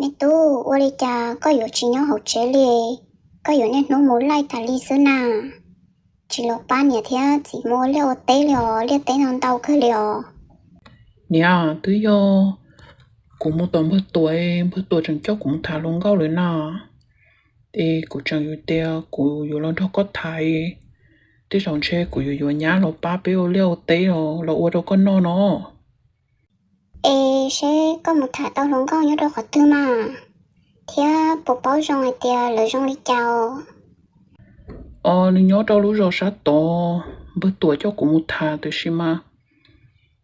Me tub, ua li cas koj yuav tsis nyob hauv tsev li? Koj yuav niaj hnub mus laij tas li xwb na. Tsis los pab niam thiab txiv mus ua liaj ua teb li os, liaj teb no ntau kawg li os. Niam, twb yog kuv mus tom npawg Tuam, npawg Tuam tseem coj kuv mus tham hluas nkauj lawm na. Es kuv tseem yuav tias kuv yuav los nrog koj tham, tej zaum ntshe kuv yuav yuav nyab los pab peb ua liaj ua teb los ua rau koj noj no. Es seb koj mus tham tau hluas nkauj nyob rau qhov twg mas, thiab puas paub zoo hais tias lawv zoo li cas os? Os, nws nyob rau lub zos sab tod, npawg Tuam coj kuv mus tham, tiam sis mas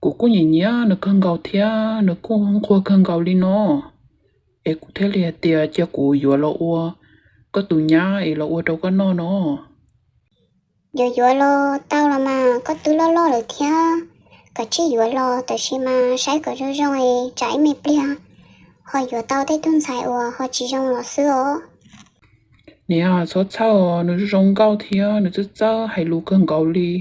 kuv kuj nyiam nyiam nws kawg nkaus thiab nws kuj nquag kawg nkaus li no. Es kuv thiaj li hais tias cia kuv yuav los ua koj tus nyab es los ua rau koj noj no. Yuav yuav los tau los mas, koj twb loj loj lawm thiab, kav tsij yuav los, tiam sis mas saib kom zoo zoo es tsam ib me pliag ho yuav tau tej tug ntxhais uas ho tsis zoo los xwb os. Niam, txhob txhawj, nws zoo nkauj thiab nws txawj txawj hais lus kawg nkaus li.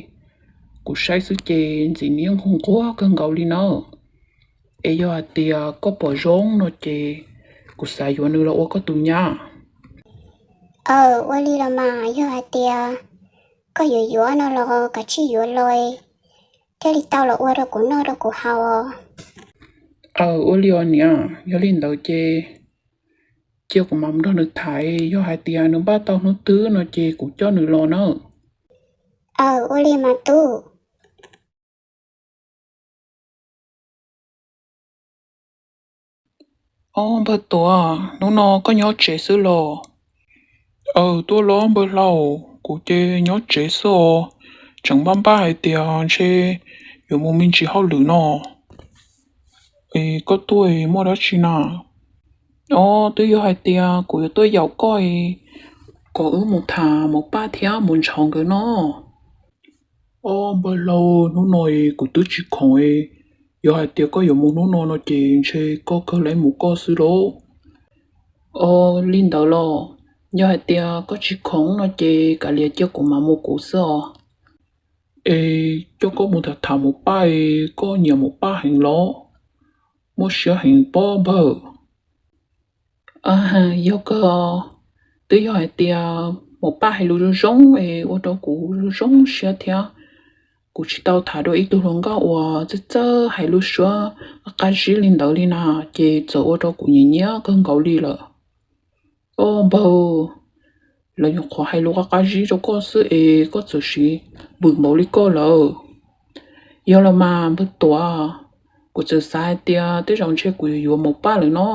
Kuv saib xwb ces ntxim nws nquag nquag kawg nkaus li na. Es yog hais tias koj pom zoo no ces kuv xav yuav nws los ua koj tus nyab. Aw, ua li los mas, yog hais tias koj yuav yuav no los kav tsij yuav los, thiaj li tau los ua rau kuv noj rau kuv haus. Aw, ua li os niam, yog li ntawd ces cia kuv mam nrog nws tham, yog hais tias nws npaj tau hnub twg no ces kuv coj nws los na. Aw, ua li mas tub. Ob, npawg Tuam, hnub no koj nyob tsev xwb los? Aw, tuaj los npawg hlau, kuv ces nyob tsev xwb os. Tseem npaj npaj hais tias ntshe yuav mus me ntsis hauj lwm no. Es koj tuaj muaj dab tsi na? Ob, twb yog hais tias kuv yuav tuaj yaum koj kom wb mus tham Maum Paj thiab Maum Ntshauv nkawd no. Ob, npawg hlau, hnub no kuv twb tsis khoom, yog hais tias koj yuav mus hnub no no ces ntshe koj kawg lawv mus koj xwb lauj. Ob, li ntawd los, yog hais tias koj tsis khoom no ces kav liam cia kuv mam mus kuv xwb os. Es coj koj mus tham tham Maum Paj, koj nyiam Maum Paj heev los? Muaj siab heev pob npawg. Yog kawg, twb yog hais tias Maum Paj hais lus zoo zoo es ua rau kuv zoo zoo siab thiab. Kuv tsis tau tham dua ib tug hluas nkauj uas txawj txawj hais lus suab qab zib li ntawd li na, ces txawm ua rau kuv nyiam nyiam kawg nkaus li lawm. Ob npawg, lawv nyuam qhuav hais lus qab qab zib rau koj xwb es koj txawm siv vwm npaum li koj lawm. Yog los mas npawg Tuam, kuv txawm xav hais tias tej zaum ntshe kuv yuav yuav Maum Paj lawm no.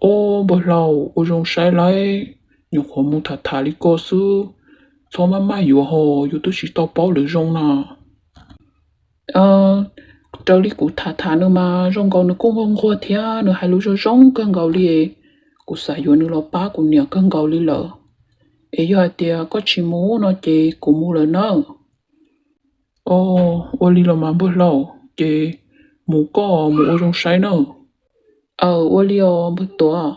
Ob npawg hlau, ua zoo saib lawm, nyuam qhuav mus tham tham li koj xwb, txhob maj maj yuav ho, yus twb tsis tau paub lawv zoo na. Raws li kuv tham tham nws mas zoo nkaus nws kuj nquag nquag thiab nws hais lus zoo zoo kawg nkaus li. Kuv xav yuav nws los pab kuv niam kawg nkaus li lawm. Es yog hais tias koj tsis mus no ces kuv mus lawm nawb. Ob, ua li los mas npawg hlau, ces mus koj, mus ua zoo saib nawb. Aw, ua li os npawg Tuam.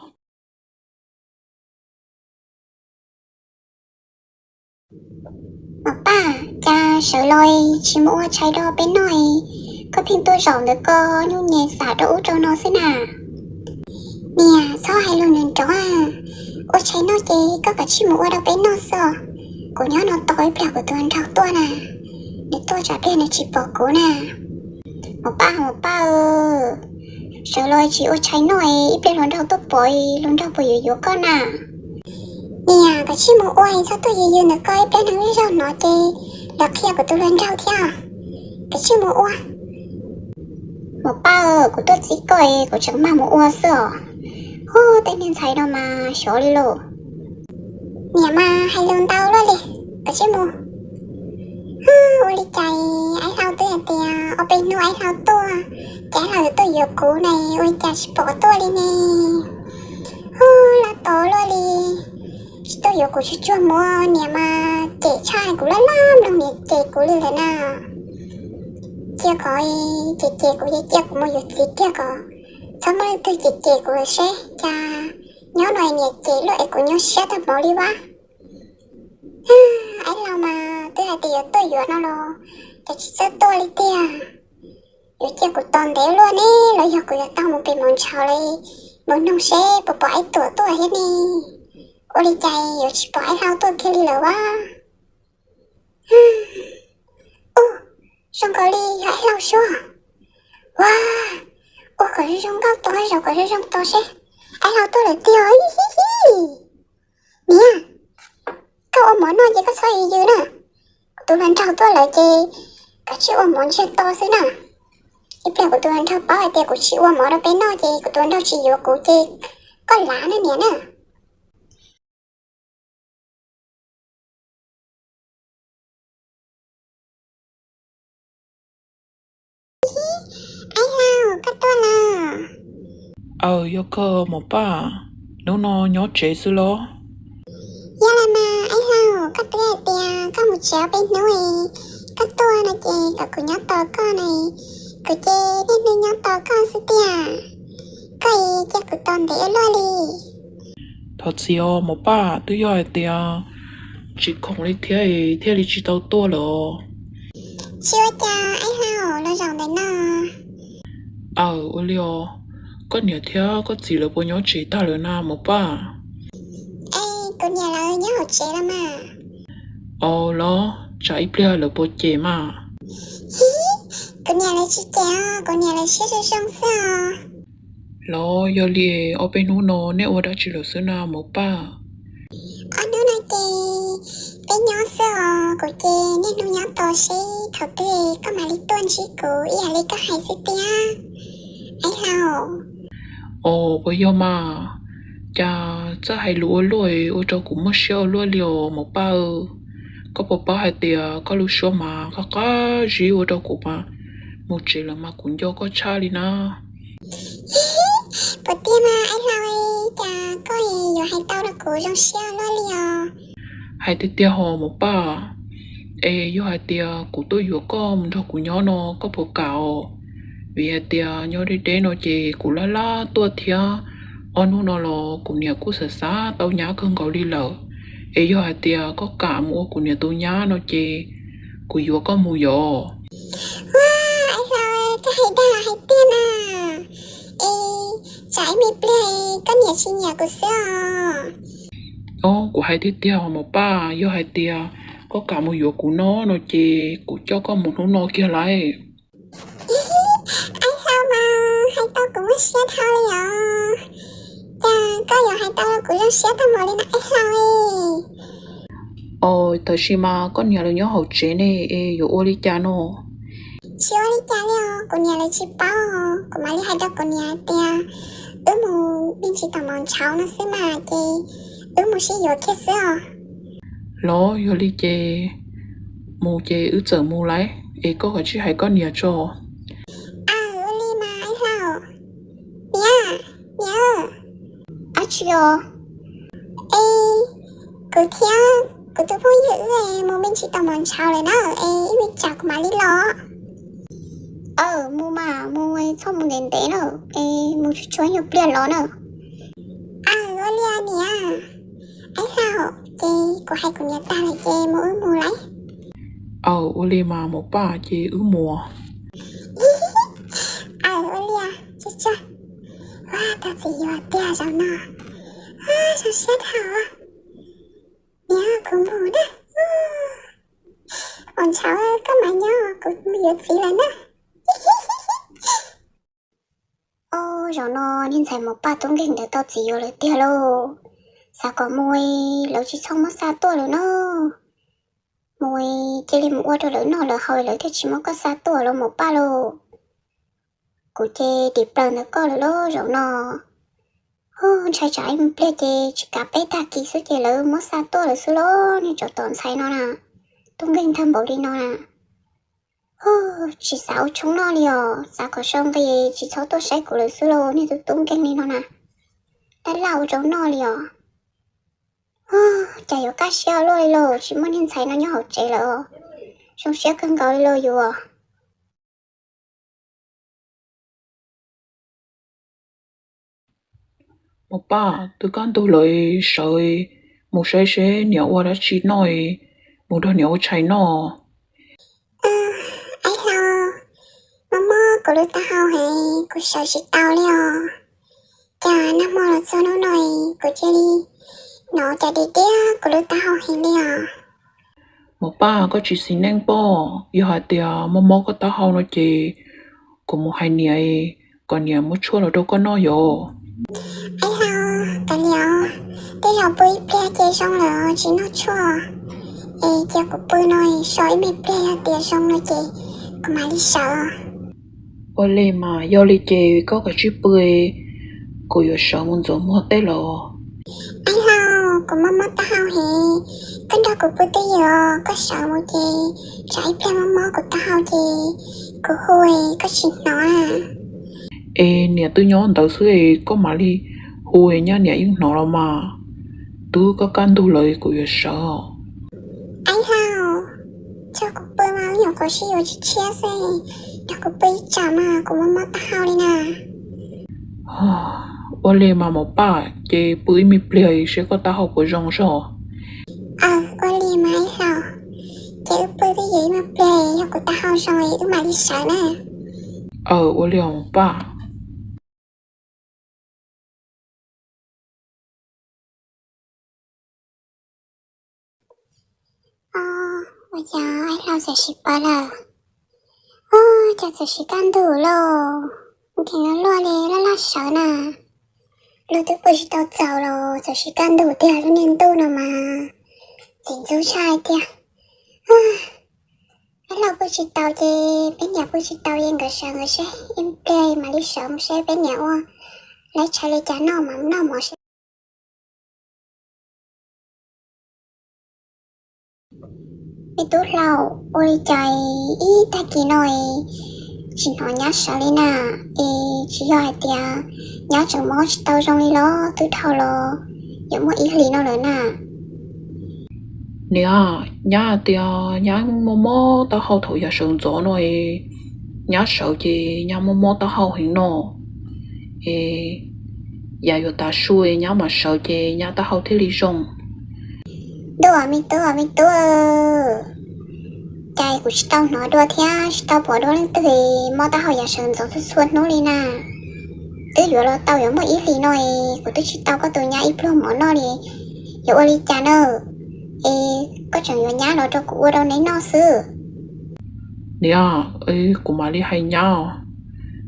Maum Paj, cas sawv los tsis mus ua tshais rau peb noj, koj pheej tuaj zaum ntawm koj nyuj nyem xam rau ub rau no xwb na? Niam, txhob hais lus nrov nrov, ua tshais noj ces koj kav tsij mus ua rau peb noj xwb os. Kuv nyob no tos ib pliag kuv tus hluas nraug tuaj na, nws tuaj tsam pliag nws tsis pom kuv na. Maum Paj, Maum Paj, sawv los tsis ua tshais noj, ib pliag hluas nraug tuaj pom, hluas nraug puas yuav yuav koj na? Niam, kav tsij mus ua, txhob tuaj yws yws ntawm koj, ib pliag neeg zej zog hnov ces lawv qhia kuv tus hluas nraug thiab. Kav tsij mus ua. Maum Paj, kuv tuaj txib koj, kuv tseem mag mus ua xwb os. Hu, tej niag ntxhais no mas xyov li lauj. Niam mas hais lus ntau luaj li, kav tsij mus. Hu, ua li cas Aib Hlau twb hais tias ob peb hnub Aib Hlau tuaj, ces Aib Hlau tuaj yuav kuv ne, ua li cas tsis pom tuaj li ne? Hu, laj tod luaj li, tsis tuaj yuav kuv tsuag tsuag mus, niam mas cem tshaj, kuv laj laj mloog niam cem kuv li lawm na. Cia kom cem cem kuv, cia kuv mus yuav txiv kiag kom txhob muaj leej twg cem cem kuv lawm seb, cas nyob no niam cem luaj es kuv nyuaj siab tag npaum li vab. Aib Hlau mas twb hais tias yuav tuaj yuav no los cas tsis txawj tuaj li tiag. Yuav cia kuv tos ntev luaj ne los yog kuv yuav tau mus pem Maum Ntshauv li, Mus noog seb puas pom Aib Tuam tuaj thiab ne. Ua li cas yuav tsis pom Aib Hlau tuaj kiag li lawm ua. Ub, zoo nkaus li yog Aib Hlau suab. Ua, ua kom zoo zoo nkauj to, zaum kom zoo zoo to seb Aib Hlau tuaj lawm tiag. Niam, koj ua mov noj ces koj txhob yws yws na. Kuv tus hluas nraug tuaj lawm ces koj tsis ua mov ntsiag to xwb na. Ib pliag kuv tus hluas nraug paub hais tias kuv tsis ua mov rau peb noj ces kuv tus hluas nraug tsis yuav kuv ces koj lav na niam na. Aib Hlau, koj tuaj lawm. Aw, yog kawg Maum Paj, hnub no nyob tsev xwb los? Yog los mas Aib Hlau, koj twb hais tias koj mus tsev ob peb hnub, koj tuaj no ces kom kuv nyob tos koj na, kuv ces niaj hnub nyob tos koj xwb tiag. Koj cia kuv tos ntev ua luaj li. Thov txim os Maum Paj, twb yog hais tias tsis khoom li thiab thiaj li tsis tau tuaj lawm os. Tsis ua cas Aib Hlau, los zaum ntawm no. Aw, ua li os, koj niam thiab koj txiv lawv puas nyob tsev tag lawm na Maum Paj? Es kuv niam lawv nyob hauv tsev los mas. Aw los, tsam ib pliag lawv puas cem mas. Kuv niam lawv tsis cem os, kuv niam lawv siab zoo zoo xwb os. Los yog li ob peb hnub no nej ua dab tsi lawm xwb na Maum Paj? Ob hnub no ces peb nyob xwb os, kuv ces niaj hnub nyob tos seb thaum twg koj mam li tuaj ntsib kuv ib yam li koj hais xwb tiag, Aib Hlau. Os, puas yog mas? Cas txawj hais lus ua luaj ua rau kuv muaj siab ua luaj li os Maum Paj. Koj puas paub hais tias koj lub suab mas qab qab zib ua rau kuv mas mus tsev lawm mas kuv nco koj tshaj li na. Puas tiag mas Aib Hlau, cas koj yuav hais tau rau kuv zoo siab ua luaj li os? Hais tiag tiag hos Maum Paj, es yog hais tias kuv tuaj yuav koj mus nrog kuv nyob no koj puas kam os? Vim hais tias nyob deb deb no ces kuv laj laj tuaj thiab, ob hnub no los kuv niam kuj xav xav tau nyab kawg nkaus li lawm. Es yog hais tias koj kam mus ua kuv niam tus nyab no ces kuv yuav koj mus yom. Ua, Aib Hlau, koj hais dag los hais tiag na? Es tsam ib me pliag koj niam tsis nyiam kuv xwb os. Os, kuv hais tiag tiag Maum Paj, yog hais tias koj kam mus yuav kuv no no ces kuv coj koj mus hnub no kiag lauj. Aib Hlau mas hais tau kuv muaj siab dhau li os. Cas koj yuav hais tau kuv zoo siab tag npaum li no Aib Hlau? Os, tab sis mas koj niam lawv nyob hauv tsev ne, es yuav ua li cas no? Tsis ua li cas li os, kuv niam lawv tsis paub, kuv mam li hais rau kuv niam hais tias wb mus me ntsis tom mos ntshauv no xwb mas ces wb mus sib yuav kiag xwb os. Los yog li ces mus ces wb txawm mus lauj, es koj kav tsij hais koj niam tso. Aw, ua li mas Aib Hlau. Niam, niam. Dab tsi os? Es kuv thiab kuv tus phooj ywg wb mus me ntsis tom mos ntshauv lawm na, es ib me tsam kuv mam li los. Aw, mus mas mus, txhob mus ntev ntev na, es mus tsuag tsuag nyuag pliag los na. Aw, ua li niam. Aib Hlau, ces kuv hais kuv niam tag lawm ces mus wb mus lauj. Aw, ua li mas Maum Paj, ces wb mus. Aw, ua li, tsuag tsuag. Ua, tau txiv yuav tiag zaum no. Zoo siab dhau. Niam, kuv mus na. Mos ntshauv koj mas nyob, kuv mus yuav txiv lawm na. Os, zaum no niag ntxhais Maum Paj tub nkeeg ntawd tau txiv yuav lawm tiag lauj. Xav kom mus, lawv tsis txhob muab xa tuaj lawm na. Mus cia li mus ua rau lawv noj lawv haus lawv thiaj tsis muab koj xa tuaj lauj Maum Paj lauj. Kuv ces dim plaws ntawm koj lawm lauj zaum no. Hu, ntshai tsam ib pliag ces tsis kav peb tag kis xwb ces lawv muab xa tuaj lawm xwb lauj, niag tsov tom ntxhais no na. Tub nkeeg tag npaum li no na. Hu, tsis xav ua tshoob noj li os, xav kom sau nqi tsis txhob tuaj saib kuv lawm xwb lauj, niag tub tub nkeeg li no na. Laj laj ua tshoob noj li os. Hu, cas yuav kaj siab luaj li lauj, tsis muaj niag ntxhais no nyob hauv tsev lawm os. Zoo siab kawg nkaus li lauj yus. Maum Paj, twb kaj ntug lawm, sawv mus saib seb niam ua dab tsi noj, mus nrog niam ua tshais noj. Aib Hlau, mob mob kuv lub taub hau heev, kuv sawv tsis tau li os. Cas Nag hmo los txog hnub no es kuv cia li hnov cas diam diam kuv lub taub hau heev li os. Maum Paj, koj tsis xis neej pob? Yog hais tias mob mob koj taub hau no ces kuv mus hais niam kom niam muab tshuaj los rau koj noj yom. Aib Hlau, kav liam, tej zaum pw ib pliag ces zoo lawm tsis noj tshuaj. Es cia kuv pw no so ib me pliag, yog tias zoo no ces kuv mam li sawv. Ua li mas yog li ces koj kav tsij pw, kuv yuav sawv mus ntxuav muag tej los. Aib Hlau, kuv mob mob taub hau heev, koj nrog kuv pw twj ywm, koj sawv mus ces tsam ib pliag mob mob kuv taub hau ces kuv hu koj tsis hnov na. Es niam twb nyob ntawd xwb es koj mam li hu nyab niam yeej hnov los mas. Twb kaj kaj ntug lawm kuv yuav sawv os. Aib Hlau, tso kuv pw mas, wb nyuam qhuav sib yuav tshiab tshiab xwb, nrog kuv pw ib tsam mas kuv mob mob taub hau li na. Ua li mas Maum Paj, ces pw ib me pliag seb koj taub hau puas zoo zog. Aw, ua li mas Aib Hlau, ces wb pw twj ywm ib me pliag, yog kuv taub hau zoo es wb mam li sawv na. Aw, ua li os Maum Paj. Ua cas Aib Hlau txawm sib pw lawm? Ua cas txawm sib kaj ntug lauj, nkees luaj li laj laj sawv na. Luag twb pw tsis tau txaus los txawm sib kaj ntug tiag, lub niag ntuj no mas txiv ntxub tshaj tiag. Peb laus pw tsis tau ces peb niam pw tsis tau ces nkawd sawv nkawd seb, ib pliag mam li sawv mus seb peb niam ua laib tshav li cas noj mas noj mov seb. Me tub Hlau, ua li cas ib tag kis no tsis hnov nyab sawv li na? Es tsis yog hais tias nyab tseem mob tsis tau zoo li los twb dhau los yuav muaj ib hlis no lawm na? Niam, nyab hais tias nyab mob mob taub hau thaum yav sawv ntxov no es, nyab sawv ces nyab mob mob taub hau heev no es, yav yuav tav su nyab mam sawv ces nyab taub hau thiaj li zoo. Ntuj, me tub, me tub, cas kuv tsis tau hnov dua thiab tsis tau pom dua leej twg mob taub hau yav sawv ntxov txhua txhua hnub li na? Twb yuav los tau yuav muaj ib hlis no es kuv twb tsis tau koj tus nyab ib pluag mov noj li, yuav ua li cas na? Es koj tseem yuav nyab los rau kuv ua rau neb noj xwb. Niam, kuv mam li hais nyab.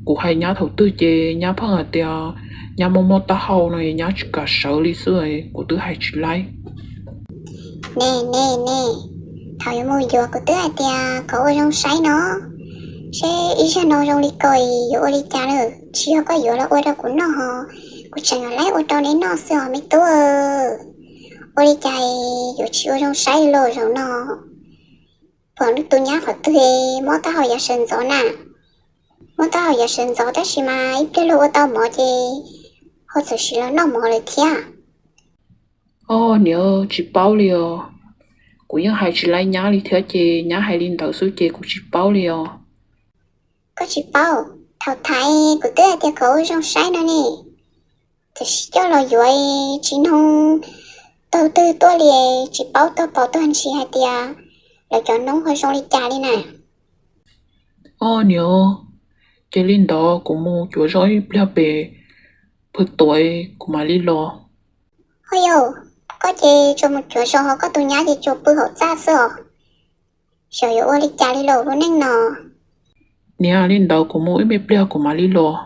Kuv hais nyab thaum twg ces nyab pheej hais tias nyab mob mob taub hau no es nyab tsis kam sawv li xwb, kuv twb hais tsis laib. Ne ne ne, thaum yuav mus yuav kuv twb hais tias kom ua zoo saib no, seb ib zag no zoo li ko yuav ua li cas na. Tsis yog koj yuav los ua rau kuv noj ho, kuv tseem yuav laib ua rau neb noj xwb os me tub. Ua li cas yuav tsis ua zoo saib li los zaum no? Pom tus nyab qhov twg mob taub hau yav sawv ntxov na? Mob taub hau yav sawv ntxov tab sis mas ib pliag luag ua tau mov ces ho txawm sim los noj mov lawm thiab. Os niam, tsis paub li os. Kuv yeej hais tsis laib nyab li thiab ces nyab hais li ntawd xwb ces kuv tsis paub li os. Koj tsis paub? Thaum thaiv kuv twb hais tias kom ua zoo saib no ne. Tiam sis coj los yuav tsis noog tog twg tuaj li, tsis paub tog pom tog ntsis hais tias lawv cov noob ho zoo li cas li na. Os niam, ces li ntawd kuv mus cuav zog ib pliag pem pw tuav kuv mam li los. Ho yau, koj ces tsuas mus cuav zog ho koj tus nyab ces tsuas pw hauv txaj xwb os. Xyov yuav ua li cas li lauj lub neej no. Niam, li ntawd kuv mus ib me pliag kuv mam li los.